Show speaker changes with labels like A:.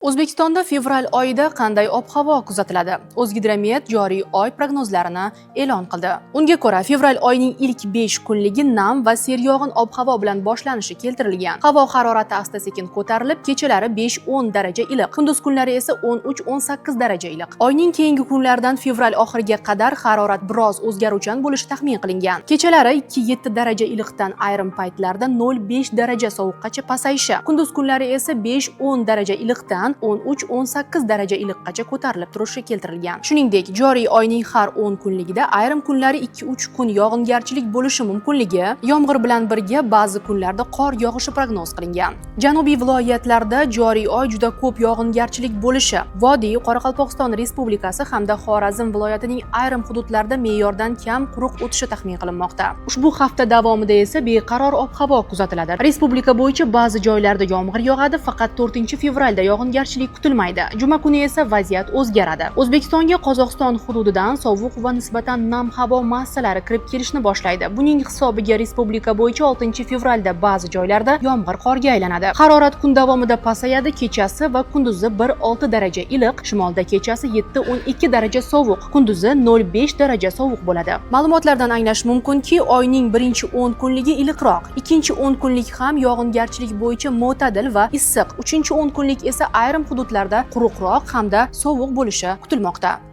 A: O'zbekistonda fevral oyida qanday ob-havo kuzatiladi? O'zgidromet joriy oy prognozlarini e'lon qildi. Unga ko'ra, fevral oyining ilk 5 kunligi nam va seryog'in ob-havo bilan boshlanishi keltirilgan. Havo harorati asta-sekin ko'tarilib, kechalari 5-10 daraja iliq, kunduz kunlari esa 13-18 daraja iliq. Oyning keyingi kunlaridan fevral oxiriga qadar harorat biroz o'zgaruvchan bo'lishi taxmin qilingan. Kechalari 2-7 daraja iliqdan ayrim paytlarda 0,5 daraja sovuqqacha pasayishi, kunduz kunlari esa 5-10 daraja iliqdan 13-18 daraja iliqqacha ko'tarilib turishi keltirilgan. Shuningdek, joriy oyning har 10 kunligida ayrim kunlari 2-3 kun yog'ingarchilik bo'lishi mumkinligi, yomg'ir bilan birga ba'zi kunlarda qor yog'ishi prognoz qilingan. Janubiy viloyatlarda joriy oy juda ko'p yog'ingarchilik bo'lishi, vodiy, Qoraqalpog'iston Respublikasi hamda Xorazm viloyatining ayrim hududlarida me'yordan kam quruq o'tishi taxmin qilinmoqda. Ushbu hafta davomida esa beqaror ob-havo kuzatiladi. Respublika bo'yicha ba'zi joylarda yomg'ir yog'adi, faqat 4-fevralda yog'ingarchilik kutilmaydi. Juma kuni esa vaziyat o'zgaradi. O'zbekistonga Qozog'iston hududidan sovuq va nisbatan nam havo massalari kirib kelishni boshlaydi. Buning hisobiga respublika bo'yicha 6-fevralda ba'zi joylarda yomg'ir qorga aylanadi. Harorat kun davomida pasayadi, kechasi va kunduzi 1-6 daraja iliq, shimolda kechasi 7-12 daraja sovuq, kunduzi 0,5 daraja sovuq bo'ladi. Ma'lumotlardan anglash mumkinki, oyning birinchi 10 kunligi iliqroq, ikkinchi 10 kunlik ham yog'ingarchilik bo'yicha mo'tadil va issiq, uchinchi 10 kunlik esa ayrim hududlarda quruqroq hamda sovuq bo'lishi kutilmoqda.